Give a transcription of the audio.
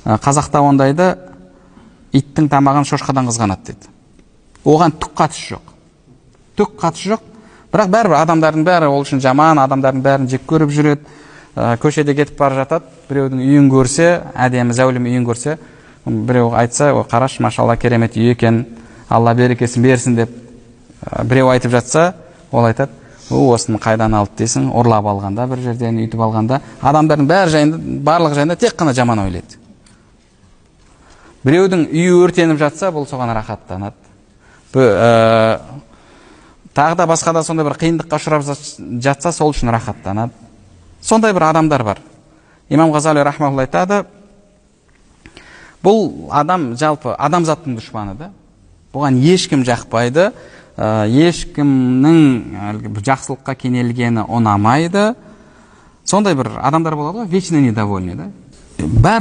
Қазақта ондайды иттің тамағын шошқадан қызғанады дейді. Оған түк қатысы жоқ. Түк қатысы жоқ. Бірақ бәрібір адамдардың бәрі ол үшін жаман, адамдардың бәрін жек көріп жүреді. Көшеде кетіп бара жатады, біреудің үйін көрсе, әдемі зәулім үйін көрсе, біреу айтса, о, қарашы, машалла, керемет үй екен, Алла берекесін берсін деп біреу айтып жатса, ол айтады, о, осыны қайдан алды дейсің, ұрлап алғанда, бір жерден үйтіп алғанда, адамдардың бәрі жайында, барлық жайында тек қана жаман ойлайды. Біреудің үйі өртеніп жатса, бұл соған рахаттанады. Тағы да басқа да сондай бір қиындыққа ұшырап жатса, сол үшін рахаттанады. Сондай бір адамдар бар. Имам Ғазали рахмаулла айтады, бұл адам жалпы адамзаттың дұшпаны да. Бұған ешкім жақпайды, ешкімнің әлгі жақсылыққа кенелгені ұнамайды. Сондай бір адамдар болады ғой, вечно недовольный да. Барлық